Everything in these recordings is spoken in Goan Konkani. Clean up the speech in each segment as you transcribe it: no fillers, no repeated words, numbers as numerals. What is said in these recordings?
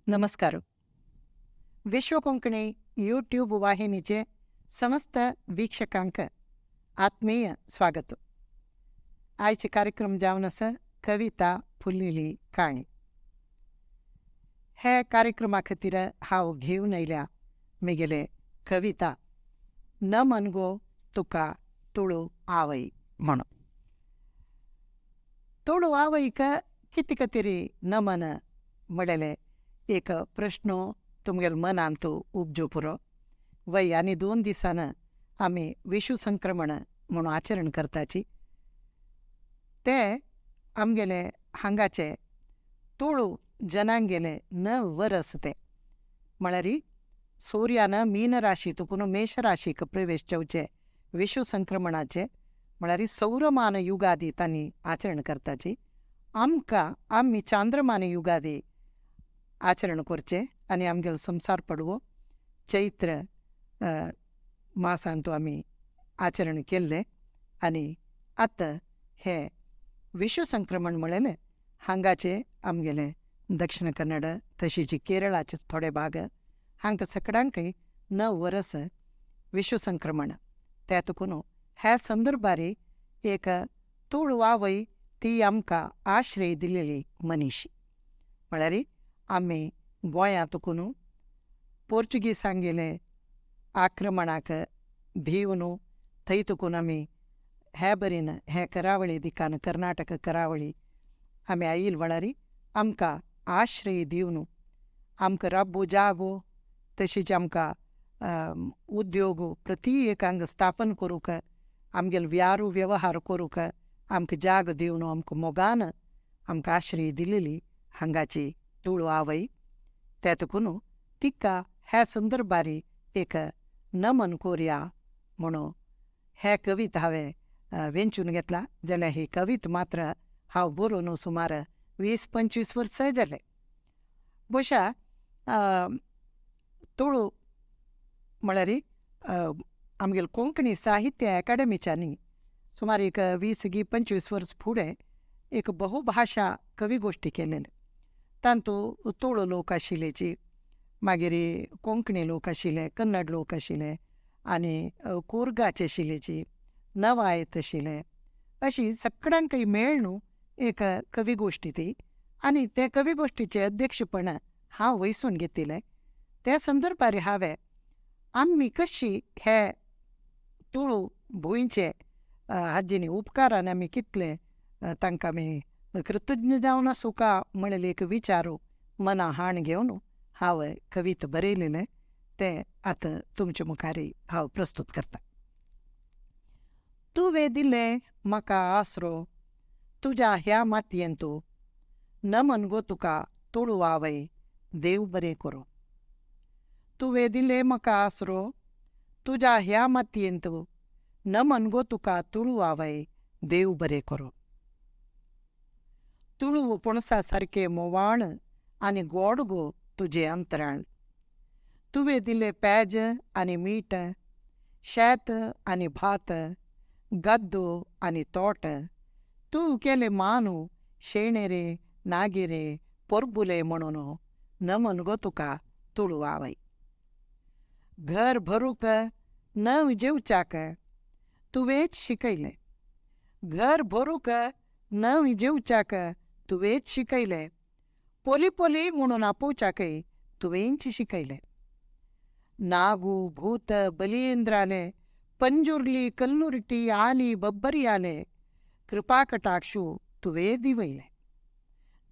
नमस्कार. विश्व कोंकणी यूट्यूब वाहिनीचे समस्त वीक्षकांक आत्मीय स्वागत. आयचे कार्यक्रम जावन आसा कविता फुल्लेली काणी. हे कार्यक्रमा खातीर हांव घेवन आयल्या म्हगेले कविता नमन गो तुका तुळू आवय म्हणून. तुळू आवयक कितें तरी नमन म्हणलेलें एक प्रश्न तुमगेले मनांत उपजो पुरो. वय आनी 2 दिसान आमी विशू संक्रमण म्हणून आचरण करताची. ते आमगेले हांगाचे तुळू जनांगेले 9 वरस ते म्हळ्यार सूर्यान मीन राशी तुकून मेष राशीक प्रवेश जावचे विशू संक्रमणाचे म्हळ्यार सौरमान युगादी तांणी आचरण करताची. आमकां आमी चांद्रमान युगादी आचरण करचें आनी आमगेलो संवसार पडवो चैत्र मासांतू आमी आचरण केल्लें. आनी आतां हें विशू संक्रमण म्हणलें हांगाचें आमगेलें दक्षिण कन्नड तशीच केरळाचे थोडे भाग हांकां सगळ्यांकय 9 वरस विशू संक्रमण. त्या तुकून ह्या संदर्भार एक तुळू आवय ती आमकां आश्रय दिलेली मनीश. म्हळ्यार आमी गोंयांत तुकून पोर्चुगीसांगेले आक्रमणाक भिवन थंय तुकून आमी हे बरेन हे करावळी दिकान कर्नाटक करावळी आमी आयल वळार आमकां आश्रय दिवन आमकां राब्बो जागो तशीच आमकां उद्योग प्रती एकांग स्थापन करूंक आमगेले व्यारू व्यवहार करूंक आमकां जाग दिवन आमकां मोगान आमकां आश्रय दिलेली हांगाची तुळू आवय. त्या तुकून तिका ह्या संदर्भार एक नमन कोरया म्हणून हे कविता हांवें वेंचून घेतला. जाल्यार ही कविता मात्र हांव बरोवन सुमार 20-25 वर्सां जालें. भोवशा तुळू म्हळ्यार आमगेले कोंकणी साहित्य अकाडेमीच्यानी सुमार एक 20-25 वर्स फुडें एक बहुभाशा कवी गोश्टी केलेली. तातूंत तुळू लोक आशिल्लेची, मागीर कोंकणी लोक आशिल्ले, कन्नड लोक आशिल्ले आनी कोरगाचे आशिल्लेची, नवायत आशिल्ले, अशी सगळ्यांकय मेळ्ळू एक कवी गोश्टी ती. आनी ते कवी गोश्टीचें अध्यक्षपण हांव वयसून घेतिल्लें. त्या संदर्भार हांवें आमी कशी हे तुळू भुंयचे हाजेनी उपकारान आमी कितले तांकां आमी कृतज्ञ जावन आसूं का म्हणलें एक विचारू मना हाण घेवन हांव कविता बरयलेलें तें आतां तुमचे मुखार हांव प्रस्तूत करता. तुवें दिलें म्हाका आसरो तुज्या ह्या मातयेंतू, नमन गो तुका तुळू आवय देव बरें करूं. तुवें दिलें म्हाका आसरो तुज्या ह्या मातयेंतू, नमन गो तुका तुळू आवय देव बरें करूं. तुळू पणसा सारकें मोवाळ आनी गोड गो तुजें अंतराळ. तुवें दिलें पेज आनी मीठ, शेत आनी भात, गद्दो आनी तोट. तूं केलें मानू शेणेरे नागेरे पोरबुले म्हणून, नमन गो तुका तुळू आवय. घर भरूंक नव जेवच्याक तुवेंच शिकयलें. घर भरूंक नव जेवच्याक तुवेंच शिकयलें. पोली पोली म्हणून आपोवच्याकय तुवेंच शिकयलें. नागू भूत बलियेंद्राले पंजुर्ली कल्लुरटी आली बब्बरी आले कृपाकटाक्षू तुवें दिवयलें.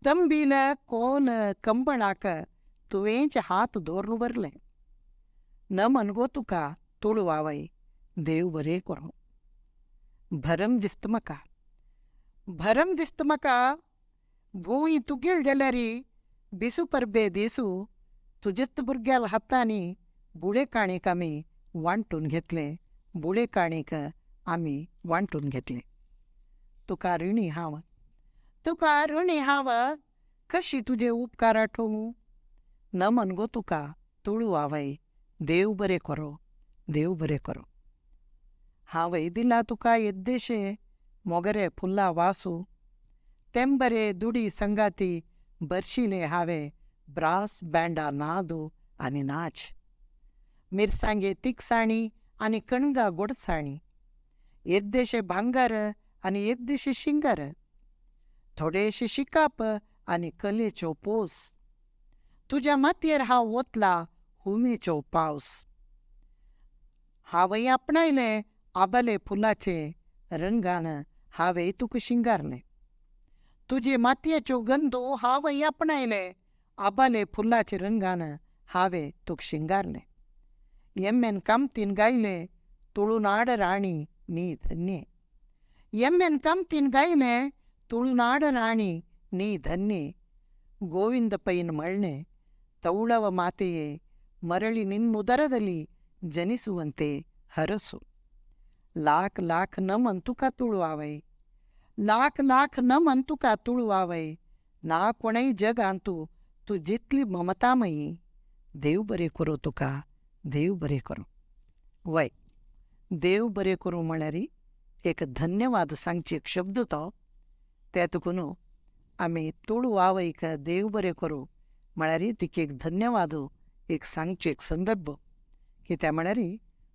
तंबील कोन कंबळाक तुवेंच हात दवरून व्हरलें. नमन गो तुका तुळू आवय देव बरें करूं. भरम दिसता म्हाका, भरम दिसता म्हाका भूंय तुगेल जाल्यार बिसू परबे दिसू तुजेच भुरग्याल हातांनी बुळे काणीक आमी वांटून घेतलें, बुळे काणीक आमी वांटून घेतलें. तुका ऋणी हांव, तुका ऋणी हांव कशी तुजे उपकार आठोवं. नमन गो तुका तुळू आवय देव बरें करूं, देव बरें करूं. हांवय दिला तुका येद्देशें मोगरे फुलां वासू, तेंबरे दुडी संगाती बरशिले हांवें ब्रास बँडा नादू आनी नाच. मिरसांगे तिखसाणी आनी कणगां गोडसाणी, येद्देशे भांगर आनी येद्देशे शिंगर, थोडेशे शिकप आनी कलेचो पोस. तुज्या मातयेर हांव वतला हुमेचो पावस. हांवय आपणायले आबाले फुलाचे रंगान हांवें तुका शिंगारलें. तुजे मातयेच्यो गंदो हांवय आपणायले आबाले फुलाचे रंगान हांवें तुका शिंगारलें. एम एन कामतीन गायले तुळुनाड राणी नी धन्ये. एम एन कामतीन गायले तुळुनाड राणी नी धन्ये. ಗೋವಿಂದ ಪೈನ್ ಮಳ್ಳೆ ತೌಳವ ಮಾತೆಯೇ ಮರಳಿ ನಿನ್ನುದರದಲ್ಲಿ ಜನಿಸುವಂತೆ ಹರಸು. ಲಾಖ ಲಾಖ ನಮನ್ ತುका तुळवावय, लाख लाख नमन तुका तुळवावय, ना कोणय जगांतू तूं जितली ममतामयी, देव बरें करूं तुका, देव बरें करूं. वय, देव बरें करूं म्हळ्यार एक धन्यवाद सांगचे एक शब्द तो. ते तुका न्हू आमी तुळू आवयक देव बरें करूं म्हळ्यार तिका एक धन्यवाद एक सांगचे एक संदर्भ. कित्याक म्हळ्यार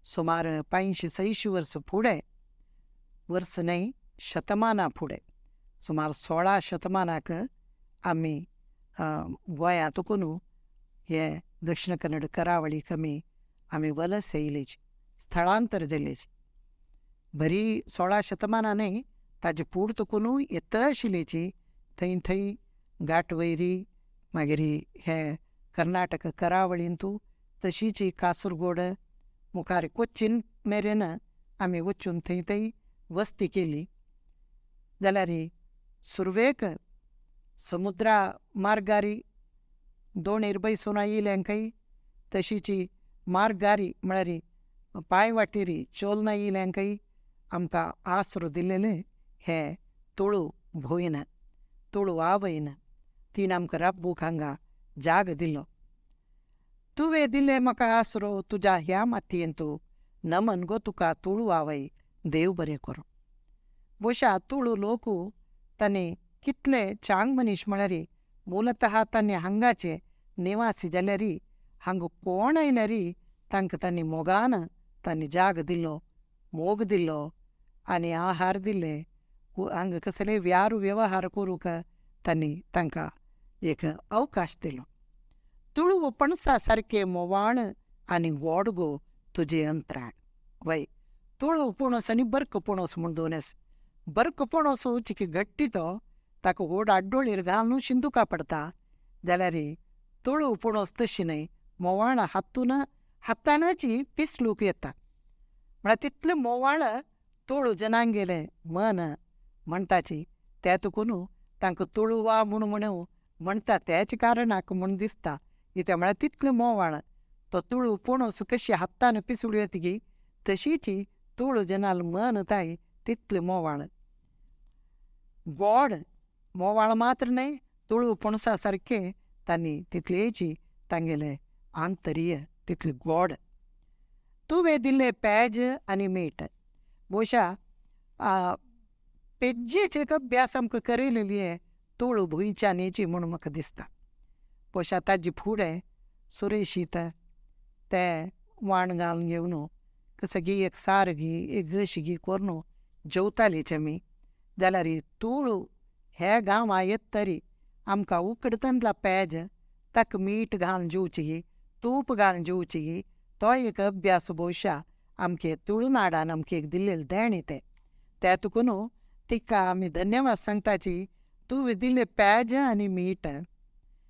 सुमार 500-600 वर्सां फुडें, वर्स न्हय शतमानां फुडें, सुमार 16 शतमानाक आमी गोंयांत न्हू हे दक्षिण कन्नड करावळीक आमी वलस येयलीच, स्थळांतर जालेच. बरी 16 शतमानां न्हय ताजे फूड तुका न्हू येता आशिल्लीची थंय थंय घाटवैरी, मागीर हे कर्नाटक करावळींतू, तशीच कासरगोड मुखार कोच्चीन मेरेन आमी वचून थंय थंय वस्ती केली. जाल्यार सुरवेक समुद्रा मार्गारी दोणेर बैसून आयिल्ल्यांकय, तशीच मार्गारी म्हळ्यार पांय वाटेरी चोलना आयिल्ल्यांकय आमकां आसरो दिलेले हे तुळू भुंयन, तुळू आवयन. तिणें आमकां राबूक हांगा जाग दिलो. तुवें दिलें म्हाका आसरो तुज्या ह्या मातयेंतू, नमन गो तुका तुळू आवय, देव बरें करूं. बोशा तुळू लोक तांणी कितले चांग मनीस म्हळ्यार मूलतः तांणी हांगाचे निवासी जाल्यार हांगा कोण आयल्यार तांकां तांणी मोगान तांणी जाग दिलो, मोग दिलो आनी आहार दिले. हांगा कसले व्यार व्यवहार करूंक तांणी तांकां एक अवकाश दिलो. तुळू पणसा सारकें मोवाळ आनी गोड गो तुजें अंतराळ. वय, तुळू पणस आनी बर्क पणस म्हूण दोन आसा. बर्क पणस चिकी घट्टी तो ताका व्हड आड्डोळेर घालून शिंदुका पडटा, जाल्यार तुळू पणस तशी न्हय, मोवाळ हातून हातानची पिसलूक येता. म्हळ्यार तितलें मोवाळ तुळू जनांगेलें मन म्हणटाची. ते तुका न्हू तांकां तुळुवा म्हूण म्हणून म्हणटा तेच कारणाक म्हूण दिसता. कित्याक म्हळ्यार तितलें मोवाळ तो तुळू पणस कशी हातान पिसडू येतगी तशीच तुळू जनाल मन ताय तितलें मोवाळ गोड. मोवाळ मात्र न्हय, तुळू पणसा सारकें तांणी तितलेची तांगेलें आंतरीय तितलें गोड. तुवें दिल्लें पेज आनी मीठ. बोशा पेज्जेचे एक अभ्यास आमकां करयलेली तुळू भुंयच्यानीची म्हूण म्हाका दिसता. पोशा ताजे फुडें सुरेशीत ते वाण घालून घेवन कसं गी एक सार घी एक घश घी करून जेवतालीच आमी. जाल्यार तुळू हे गांवां येत तरी आमकां उकडतांतला पेज ताका मीठ घालून जेवची, तूप घालून जेवची, तो एक अभ्यास भोवशा आमचे तुळुनाडान आमकां एक दिल्लें देणें तें. ते तुका न्हू तिका आमी धन्यवाद सांगताची. तुवें दिलें पेज आनी मीठ,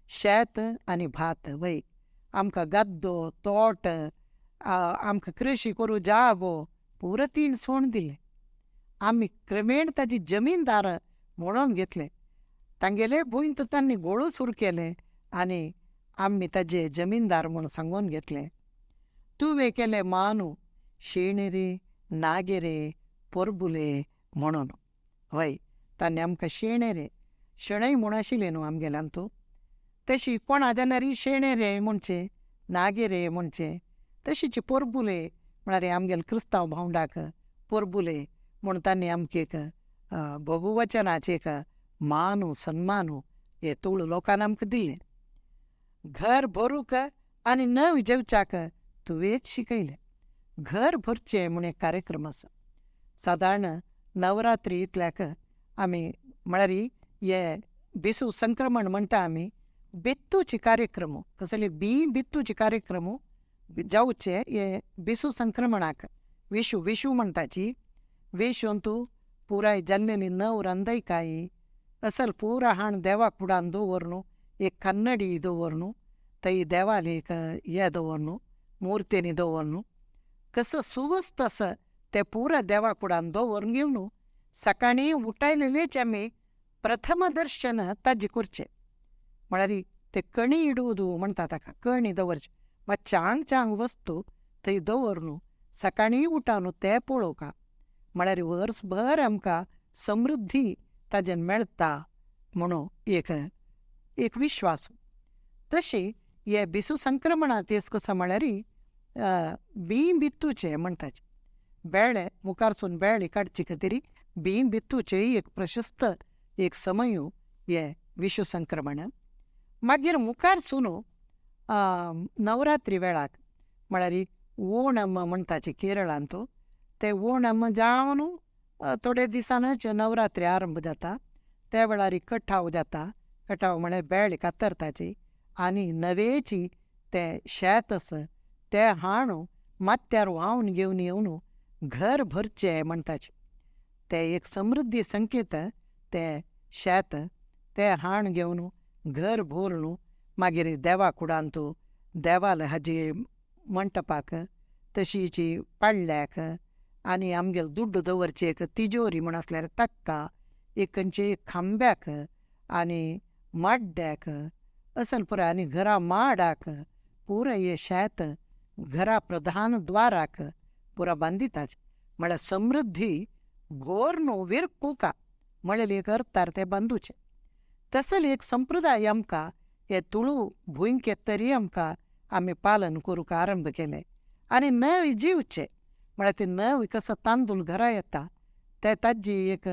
शेत आनी भात. वय, आमकां गद्दो तोट आमकां कृशी करूं जागो पुरो तिणें सोडून दिलें. आमी क्रमेण ताजी जमीनदार म्हणून घेतले. तांगेले भूंयत तांणी गोळू सुरू केलें आनी आमी ताजे जमीनदार म्हूण सांगून घेतले. तुवें केलें मानू शेणेरे नागेरे पोरबुले म्हणून. वय, तांणी आमकां शेणेरे शेणय म्हूण आशिल्लें न्हू आमगेल्यान तूं. तशी कोणा जाल्यार शेणेरे म्हणचें, नागेरे म्हणचें, तशीच पोरबुले म्हळ्यार आमगेले क्रिस्तांव भावंडाक पोरबुले म्हूण तांणी आमकां एक बहुवचनाचें एक मानू सन्मानू हे तुळू लोकान आमकां दिलें. घर भरूंक आनी नव जेवच्याक तुवेंच शिकयलें. घर भरचें म्हूण एक कार्यक्रम आसा. सादारण नवरात्री इतल्याक आमी म्हळ्यार हे बिसू संक्रमण म्हणटा आमी, बित्तूचे कार्यक्रम, कसले बी बित्तूचे कार्यक्रम जावचे हे बिसू संक्रमणाक. विशू विशू म्हणटाची विशून तूं पुराय जाल्लेली नव रांदय काय असल पुरा हाण देवा कुडान दवर, एक कन्नडी दवर, थंय देवाली एक हें दवर, मुर्तींनी दवर, कसो सुवस्थ आसा ते पुरा देवा कुडान दवरून घेवन सकाळीं उठायलेलेच आमी प्रथम दर्शन ताजें करचें. म्हळ्यार ते कणी इडूद म्हणटा ताका, कणी दवरचें, मात चांग चांग वस्तू थंय दवरून सकाळीं उठावन ते पळोवका, म्हळ्यार वर्सभर आमकां समृद्धी ताजेन मेळटा म्हणून एक एक विश्वास. तशी हे बिसू संक्रमणांत तेच कसो म्हळ्यार बीं बित्तूचें म्हणटाचे, बेळे मुखारसून बेळे काडचे खातीर बीं बित्तूचें एक प्रशस्त एक समय हे विशू संक्रमण. मागीर मुखारसून नवरात्री वेळाक म्हळ्यार ओणम म्हणटाचे केरळांत, ते ओणम जावन थोडे दिसानच नवरात्री आरंभ जाता. त्या वेळार कठाव जाता, कठाव म्हळ्यार बेळ कातरताची आनी नवेची ते शेत आसा ते हाणू माथ्यार व्हांवन घेवन येवन घर भरचें म्हणटाचे. ते एक समृद्धी संकेत, ते शेत ते हाण घेवन घर भरून मागीर देवा कुडांत देवाल हाजे मंटपाक तशीच पाडल्याक आनी आमगेले दुड्डू दवरचे एक तिजोरी म्हूण आसल्यार ताका एक खंयचे खांब्याक आनी माड्ड्याक असल पुराय आनी घरा माडाक पुराय हें शेत घरा प्रधान द्वाराक पुरा बांदिताच. म्हळ्यार समृद्धी भोर न्हू विरकुका म्हळें एक अर्थार तें बांदूचें. तसले एक संप्रदाय आमकां हे तुळू भुंयकेंत तरी आमकां आमी पालन करूंक आरंभ केलें आनी नवे जिवचें. म्हळ्यार ते नवे कसो तांदूळ घरा येता ते ताजी एक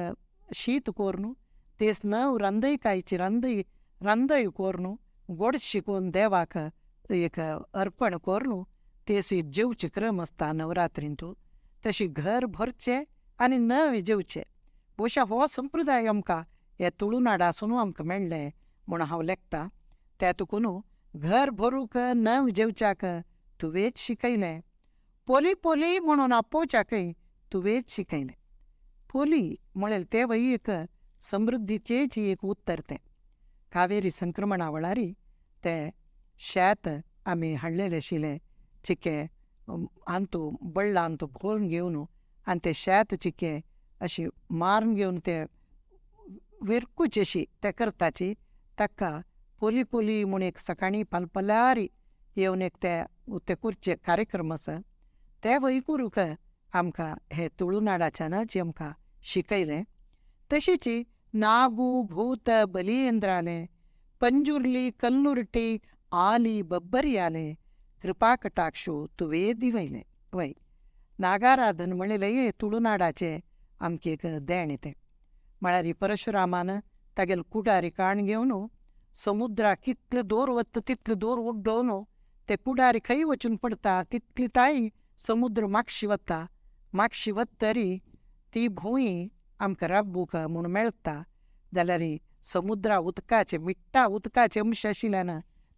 शीत करून तेच नव रांदयकायची रांदय रांदय करून गोडशी करून देवाक एक अर्पण करून तेच जेवचे क्रम आसता नवरात्रींत. तशी घर भरचें आनी नवे जेवचें. भोवशा हो संप्रदाय आमकां हे तुळुनाडासून आमकां मेळ्ळें म्हूण हांव लेखतां. त्या तुकून घर भरूंक नव जेवच्याक तुवेंच शिकयलें, पोली पोली म्हणून आपोवच्याकय तुवेंच शिकयलें. पोली म्हळ्यार तें वय एक समृद्धीचेच एक उत्तर तें. कावेरी संक्रमणा वेळार तें शेत आमी हाडलेलें आशिल्लें चिके आंतू बळ्ळा आंतू भरून घेवन आनी तें शेत चिके अशी मारून घेवन ते विरकुची अशी ते करताची ताका पोली पोली म्हूण एक सकाळीं पालपलारी येवन एक ते ते करचे कार्यक्रम आसा ते वय करूंक आमकां हे तुळुनाडाच्यानच आमकां शिकयलें. तशीच नागू भूत बलियेंद्राले पंजुर्ली कल्लुरटी आली बब्बरियाले कृपा कटाक्षो तुवें दिवयलें. वय नागाराधन म्हणलें तुळुनाडाचें आमकां एक देणें तें. म्हळ्यार परशुरामान तागेले कुडारी काण घेवन समुद्राक कितले दोर वता तितले दोर उड्डोवन ते कुडारी खंय वचून पडटा तितली ताई समुद्र मागशी वता, मागशी वतरी ती भूंय आमकां राबूंक म्हूण मेळटा. जाल्यार समुद्रा उदकाचे मिट्टा उदकाचे अंश आशिल्ल्यान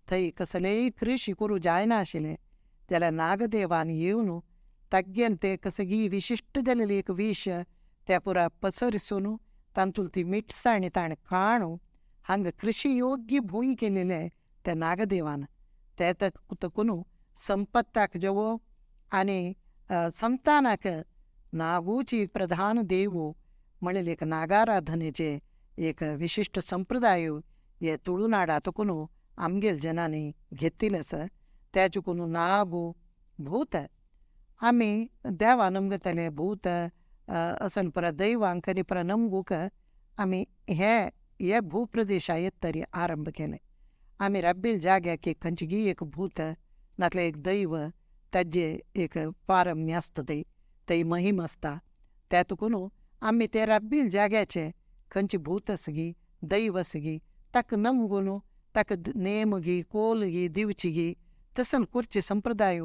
थंय कसलेय कृशी करूं जायना आशिल्लें. जाल्यार नागदेवान येवन तागेलें तें कसगी विशिश्ट जालेली एक विश त्या पुरा पसरसून तातूंत ती मिटसाणी ताणें काणून हांगा कृशी योग्य भूंय केलेलें त्या नागदेवान. ते तकून संपत्ताक जेवो आनी संतानाक नागूची प्रधान देव म्हणलें एक नागाराधनेचें एक विशिश्ट संप्रदाय हे तुळुनाडा तकून आमगेल जनांनी घेतिल्लें आसा. त्या चुकून नागू भूत आमी देवा नमगताले भूत असल परत दैवांक आनी परत नमगूक आमी हे हे भूप्रदेशा येत तरी आरंभ केलें. आमी राबिल जाग्याक एक खंयची एक भूत नातल्यार एक दैव ताजें एक पारम्य आसता थंय थंय महिम आसता. त्या तुकून आमी ते राबिल जाग्याचे खंयची भूत आसगी दैव आसगी ताका नमगून ताका नेम गी कोल गी दिवची गी तसल करचे संप्रदाय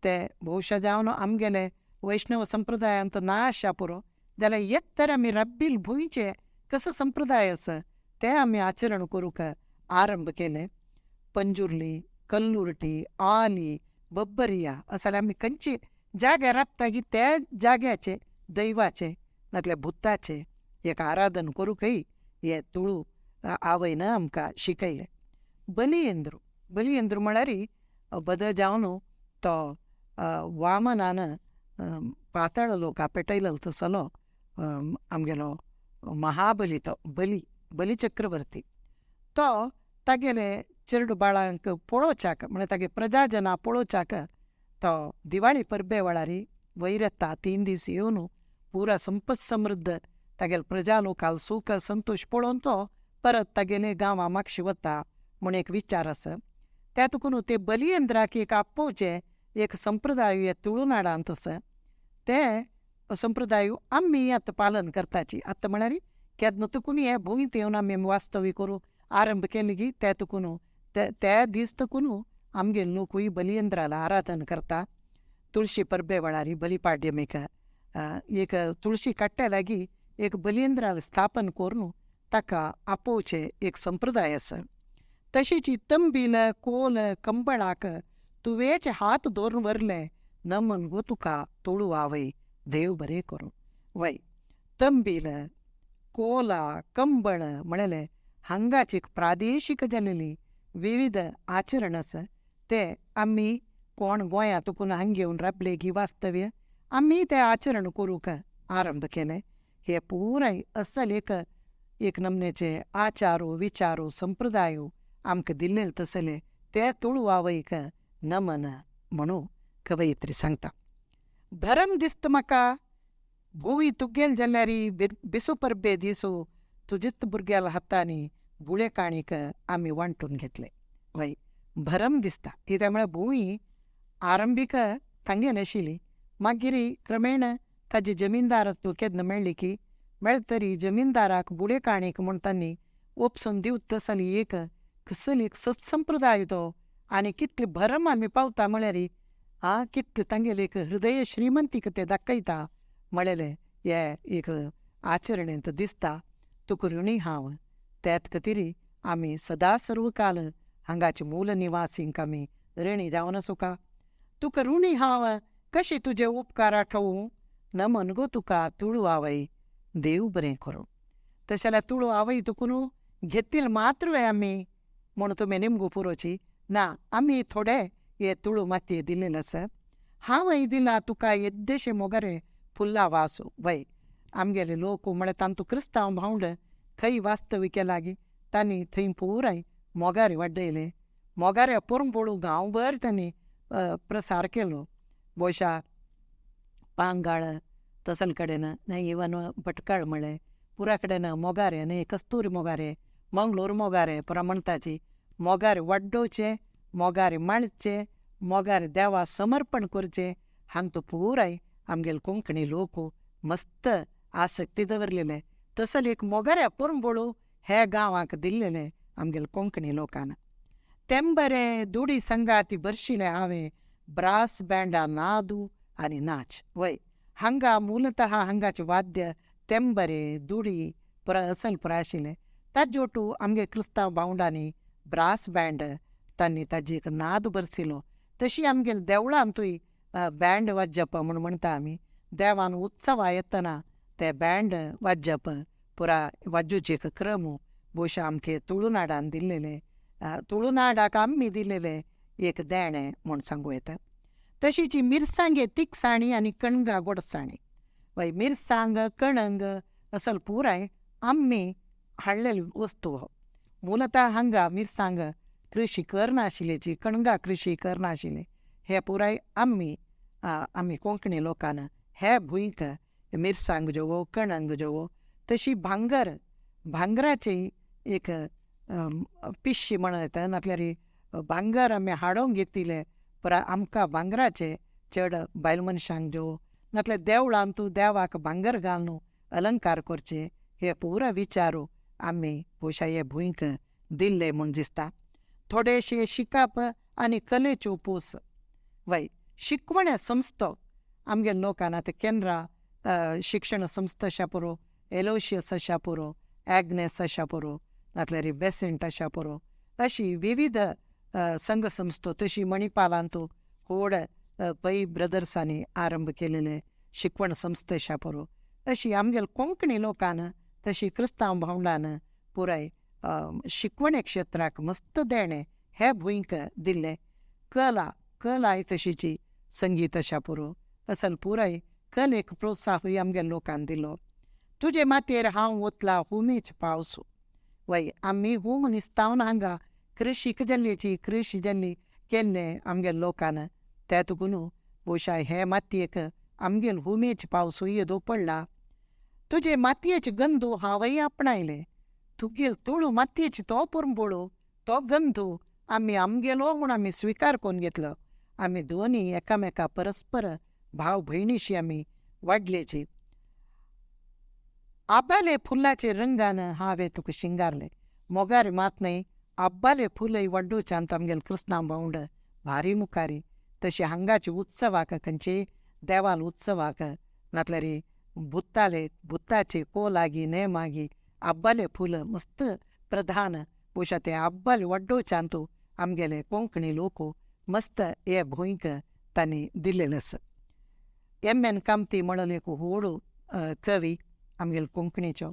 ते भोवशा जावन आमगेले वैष्णव संप्रदायांत ना आसच्या पुरो जाल्यार एक तर आमी रब्बील भुंयचे कसो संप्रदाय आसा ते आमी आचरण करूंक आरंभ केले. पंजुर्ली, कल्लुर्टी, आली, बब्बरिया अशें आमी खंयचे जाग्यार राबता की त्या जाग्याचे दैवाचे नातल्यार भुताचे एक आराधन करूंकय हे तुळू आवयन आमकां शिकयलें. बलियेंद्र, बलियेंद्र म्हळ्यार बदल जावन तो वामनान पाताळ लोका पेटयलो तसलो आमगेलो महाबली तो बली, बली चक्रवर्ती तो तागेले चेरडू बाळांक पळोवच्याक म्हळ्यार तागे प्रजाजना पळोवच्याक तो दिवाळी परबे वेळार वयर येता 3 दीस येवन पुरा संपत समृद्ध तागेले प्रजा लोकाल सूख संतोश पळोवन तो परत तागेले गांवा मागशी वता म्हूण एक विचार आसा. त्या तुकून ते बलियेंद्राक एक आपोवचें एक संप्रदाय हे तुळुनाडांत आसा ते संप्रदाय आमी आतां पालन करताची. आतां म्हळ्यार केन्ना तुकून हे भुंयत येवन आमी वास्तव्य करूं आरंभ केले की ते तुकून ते दीस तुकून आमगे लोकूय बलियेंद्राला आराधन करता. तुळशी परबे वेळार बलिपाड्यमीक एक तुळशी काडटा लागीं एक बलियेंद्राला स्थापन करून ताका आपोवचें एक संप्रदाय आसा. तशीच तंबील कोल कंबळाक तुवेच हात दवरून व्हरले नमन गो तुका तुळू आवय देव बरें करूं. वय तंबील कोला कंबळ म्हणलें हांगाची एक प्रादेशीक जालेली विविध आचरण आसा ते आमी कोण गोंयांत तुकून हांगा येवन राबले गी वास्तव्य आमी ते आचरण करूंक आरंभ केलें. हे पुराय असल एक एक नमनेचे आचारो विचारो संप्रदायो आमकां दिल्ले तसले ते तुळू आवयक नमन म्हणून कवयित्री सांगता. भरम दिसता म्हाका भुंय तुगेल जाल्यार बिसू परबे दिसू तुजीच भुरग्याल्या हातांनी बुळे काणीक आमी वांटून घेतले. वय भरम दिसता कित्याक म्हळ्यार भूंय आरंभीक तांगेली आशिल्ली मागीर क्रमेण ताजी जमीनदारत्व केन्ना मेळ्ळी की मेळत तरी जमीनदाराक बुळे काणीक म्हूण तांणी ओपसून दिवत तसली एक कसली एक सत्संप्रदाय तो आनी कितले भरम आमी पावता म्हळ्यार आं कितले तांगेले एक हृदय श्रीमंतीक ते दाखयता म्हणलेलें हे एक आचरणेंत दिसता. तुका ऋणी हांव त्यात खातीर आमी सदा सर्व काल हांगाचे मूल निवासींक आमी ऋणी जावन आसूका. तुका ऋणी हांव कशें तुजे उपकार आठोवं नमन गो तुका तुळू आवय देव बरें करूं. तशें जाल्यार तुळू आवय तुका न्हू घेतील मात्र आमी म्हूण तुमी निमगो पुरोची ना आमी थोडे हे तुळू मातये दिल्लेले आसा. हांवय दिला तुका येद्देशे मोगरे फुल्ला वासू. वय आमगेले लोक म्हळ्यार तांतू क्रिस्तांव भावंड खंय वास्तव्य केलां गी तांणी थंय पुराय मोगारे वाडयले मोगारे पोरंपोळू गांवभर तांणी प्रसार केलो. बोशा पांगाळ तसल कडेन न्हय इवन भटकाळ म्हळें पुरा कडेन मोगारे न्हय कस्तुरी मोगारे मंगलोर मोगारे पुरा म्हणटाची मोगारे वाडोवचे मोगारे मांडचे मोगारे देवा समर्पण करचे हांतू पुराय आमगेले कोंकणी लोक मस्त आसक्ती दवरलेले. तसले एक मोगाऱ्या पोरंपोळू हे गांवाक दिल्लेले आमगेले कोंकणी लोकान. तेंबरे दुडी संगाती बरशिले हांवें ब्रास बँडा नादू आनी नाच. वय हांगा मूलतः हांगाचें वाद्य तेंबरे दुडी पुरा असल पुराय आशिल्लें. ताजे ओटू आमगे क्रिस्तांव भावंडांनी ब्रास बँड तांणी ताजी एक नाद बरसिलो. तशी आमगेले देवळांतूय बँड वाजप म्हूण म्हणटा आमी देवान उत्सवा येतना ते बँड वाजप पुरा वाजोवचे एक क्रम भोवशा आमचे तुळुनाडान दिल्लेले तुळुनाडाक आमी दिल्लेले एक देणें म्हूण सांगूं येता. तशीच मिरसांगे तिखसाणी आनी कणगां गोडसाणी. वय मिरसांग कणंग असल पुराय आमी हाडलेली वस्तू हो. मूलतः हांगा मिरसांग कृशी करनाशिल्ल्याची कणगां कृशी करनाशिल्ले हे पुराय आमी आमी कोंकणी लोकान हे भुंयक मिरसांग ज्यो कणंग ज्यो तशी भांगर भांगराची एक पिश्शी म्हणून येता नातल्यार भांगर आमी हाडूंक घेतिल्लें पुराय आमकां भांगराचे चड बायल मनशांक ज्यो नातल्यार देवळांतू देवाक भांगर घालून अलंकार करचे हे पुरा विचारू आमी भोवशा हे भुंयक दिल्ले म्हूण दिसता. थोडेशे शिकप आनी कलेच्यो पोस. वय शिकवण्या संस्थो आमगे लोकान आतां केंद्रा शिक्षण संस्था अशा पुरो, एलोशियस अशा पुरो, एग्नेस अशा पुरो, नातल्यार बेसेंट अशा पुरो, अशी विविध संघ संस्थो. तशी मणिपालांतू व्हड पै ब्रदर्सांनी आरंभ केलेले शिकवण संस्था अशा पुरो, अशी आमगेले कोंकणी लोकान तशी क्रिस्तांव भावंडान पुराय शिकवणे क्षेत्राक मस्त देणें हे भुंयक दिल्लें. कला कलाय तशीची संगीत अशा पुरो, असल पुराय कलेक प्रोत्साहूय आमगे लोकान दिलो. तुजे मातयेर हांव वतला हुमेच पावस. वय आमी हूम निस्तावन हांगा कृशीक जाल्ल्याची कृशी जाल्ली केल्लें आमगे लोकान, ते तुकून भोवशा हे मातयेक आमगेल हुमेच पावसूय येदो पडला. तुजे मातयेचे गंधू हांवय आपणायले, तुगेल तुळू मातयेची तो पुरंबोळो तो गंधू आमी आमगेलो म्हूण आमी स्विकार करून घेतलो. आमी दोनी एकामेका परस्पर भाव भयणीशी आमी वाडलेची. आब्बाले फुलाचे रंगान हांवें तुका शिंगारलें. मोगार मात न्हय, आब्बाले फुलय वाड्डोवच्यान आमगेले कृष्णा भावंड भारी मुखारी. तशी हांगाचे उत्सवाक खंयचे देवाल उत्सवाक नातल्यार भुताले भुताचे कोलागी नेमागी आब्बाले फूल मस्त प्रधान. भोवशा ते आब्बाले वाड्डोवच्यान आमगेले कोंकणी लोक मस्त हे भूंयक तांणी दिल्लेलें आसा. एम एन कामती म्हणून एक व्हड कवी आमगेले कोंकणीचो,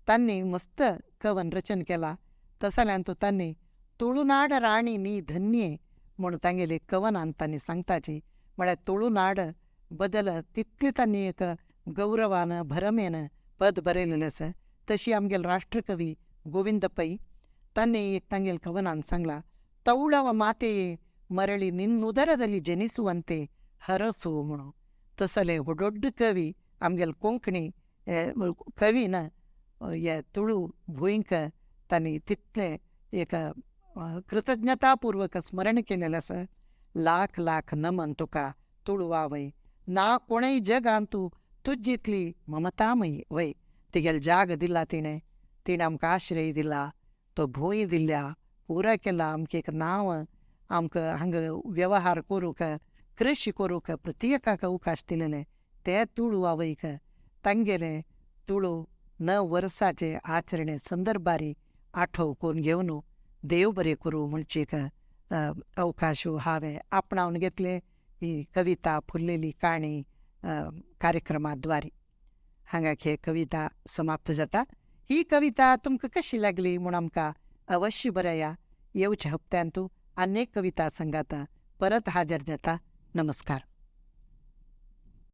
तांणी मस्त कवन रचन केला. तसल्यान तांणी तुळुनाड राणी नी धन्ये म्हूण तांगेले कवनान तांणी सांगताची, म्हळ्यार तुळुनाड बदल तितली तांणी एक गौरवान भरमेन पद बरयलेलें आसा. तशी आमगेले राष्ट्रकवी गोविंद पै तांणी एक तांगेले कवनान सांगला, तवळव मातेये ಮರಳಿ ನಿನ್ನುದರದಲ್ಲಿ ಜನಿಸುವಂತೆ ಹರಸು म्हणून. तसले व्हड कवी आमगेले कोंकणी कवीन हे तुळू भूंयक तांणी तितलें एक कृतज्ञतापूर्वक स्मरण केलेलें आसा. लाख लाख नमन तुका तुळू आवय, ना कोणूय जगांत तुजितली ममतामयी वय. तिगेले जाग दिला तिणें, तिणें आमकां आश्रय दिला, तो भूंय दिल्या, पुराय केला. आमकां एक नांव, आमकां हांगा वेव्हार करूंक, कृशी करूंक प्रत्येकाक अवकाश दिलेले ते तुळू आवयक तांगेले तुळू 9 वर्साचे आचरणे संदर्भारी आठव करून घेवन देव बरें करूं म्हणचे एक अवकाश हांवें आपणावन घेतले ही कविता फुललेली काणी कार्यक्रमाद्वारे. हांगा हे कविता समाप्त जाता. ही कविता तुमकां कशी लागली म्हूण आमकां अवश्य बरया. येवच्या हप्त्यांतू अनेक कविता संगाता परत हाजर जाता. नमस्कार.